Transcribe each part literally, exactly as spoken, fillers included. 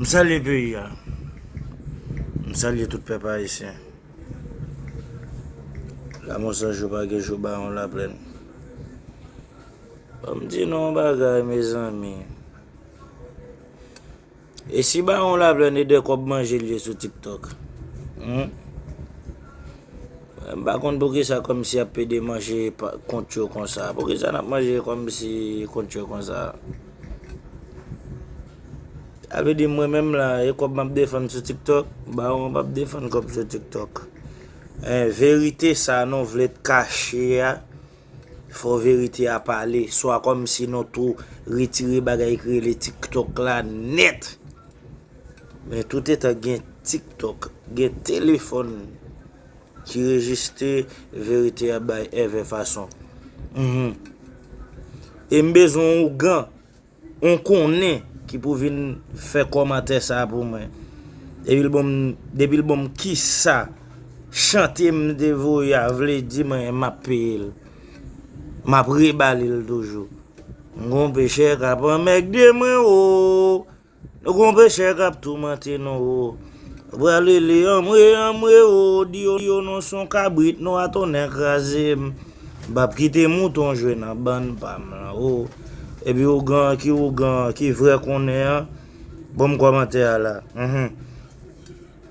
M salye peyi a. M salye tout pèp ayisyen. Lanmò san jou pa gen jou Bawon Laplèn. Ban m di nou yon bagay, mezanmi. E si Bawon Laplèn e de kòb manje l ye sou TikTok? Hmm? M pa konn poukisa kòmsi y ap pede manje pa- kont yo konsa. Poukisa n ap manje kòmsi kont yo konsa? Sa vle di mwen menm la, e kòb m ap defann sou TikTok? Bawon p ap defann kòb sou TikTok. Eh, verite sa nou vle t kache a, fò verite a pale. Swa kòmsi nou tou retire bagay ki rele TikTok la nèt. Men tout etan gen TikTok, gen telefòn ki rejistre, verite a bay èvè fason. Mhm. E m bezwen ougan, on konnen ki pou vin fè kòmantè sa pou mwen. Depi l bon m, depi l bon m kisa chante m te voye a vle di mwen m ap peye l. M ap rebale l toujou. M gon pechè k ap anmègde mwen o. Nou gon pechè k ap toumante nou o. Pral rele anmwe, anmwe o, di yo, di yo nou s on kabrit, nou a tonnè kraze m. M p ap kite mouton jwe nan bann pa m lan o. Epi ougan ki ougan ki vrè konnen an, bon m kòmantè a la. Mhm.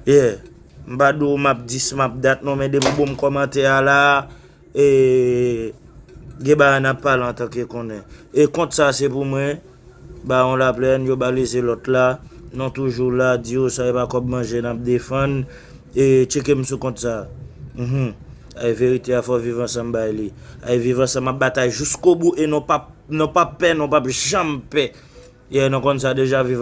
Yeah. M pa di w m ap dis, m ap dat non, men depi bon m kòmantè a la, e, gen bagay n ap pale antanke konnen. E kont sa se pou mwen, Bawon Laplèn, yo balize lòt la, nou toujou la, di yo sa e pa kòb manje n ap defann, e tcheke m sou kont sa. Mhm. Ay verite a fò viv ansanm bay li. Ay viv ansanm ap batay jiskobou e nou p ap, nou p ap pè, nou p ap janm pè. Yeah, nou konn sa deja, viv